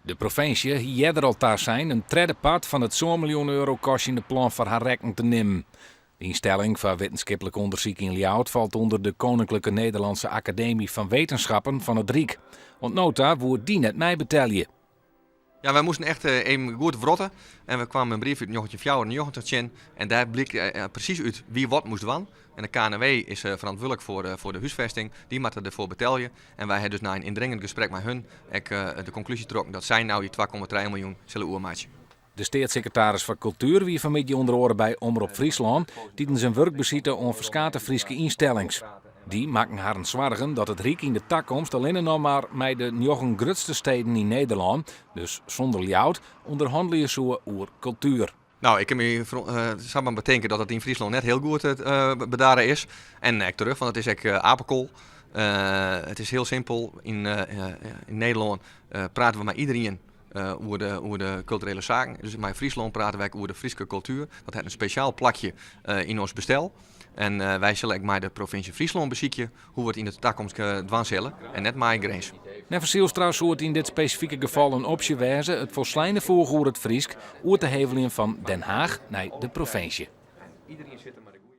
De provinsje hie earder al tasein in tredde part fan it sân miljoen euro kostjende plan foar har rekken te nimmen. De ynstelling foar wittenskiplik ûndersyk yn Ljouwert falt ûnder de Koninklijke Nederlandse Akademie van Wetenschappen fan it Ryk. Oant no ta woe dy net meibetelje. Ja, wy moasten echt even goed wrotte en we kwamen in brief út 1994 tsjin en dêr bliek presys út wie wat moast dwaan. En de KNW is ferantwurdlik foar de húsfesting, dy moatte derfoar betelje. En wy ha dus nei in yndringend gesprek mei hun ek de konklúzje trokken dat sy no dy 2,3 miljoen sille oermeitsje. De steatssekretaris foar kultuer wie fanmiddei ûnder oare by Omrop Fryslân tidens in wurkbesite oan ferskate Fryske ynstellings. Dy makken harren soargen dat it Ryk yn de takomst allinne noch mar mei de njoggen grutste steden yn Nederlân, dus sûnder Ljouwert, ûnderhannelje soe oer kultuer. No, ik kin my samar betinke dat it yn Fryslân net hiel goed bedarre is. En ek terjocht, want it is ek apekoal. It is hiel simpel, yn Nederlân prate we mei iderien oer de kulturele saken. Dus mei Fryslân prate wy ek oer de Fryske kultuer. Dat hat in spesjaal plakje yn ons bestel. En wy sille ek mei de provinsje Fryslân besykje hoe we it yn de takomst dwaan sille en net mei Grins. Neffens Zijlstra soe it yn dit spesifike gefal in opsje wêze it folsleine foech oer it Frysk oer te heveljen fan Den Haach nei de provinsje. Iderien sit der mei de goede.